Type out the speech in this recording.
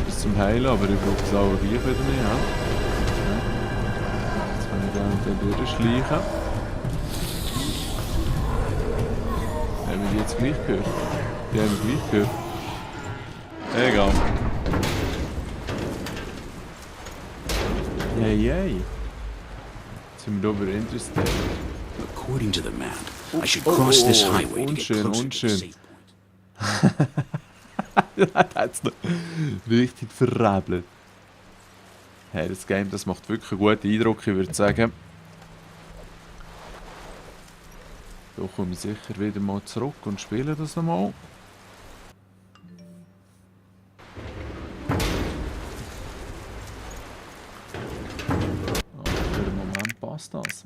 etwas zum Heilen, aber ich brauche es auch gleich wieder nicht. Ja. Jetzt kann ich dann durchschleichen. Haben wir die jetzt gleich gehört? Die haben wir gleich gehört. Egal. Yay, yay. Jetzt sind wir über Interstate. According to the map, I should cross this highway to get unschön, closer to the unschön. safe point. Das hat's noch richtig verrebelt. Hey, das Game, das macht wirklich einen guten Eindruck, ich würde sagen. Da komme ich sicher wieder mal zurück und spiele das nochmal. Für den Moment passt das.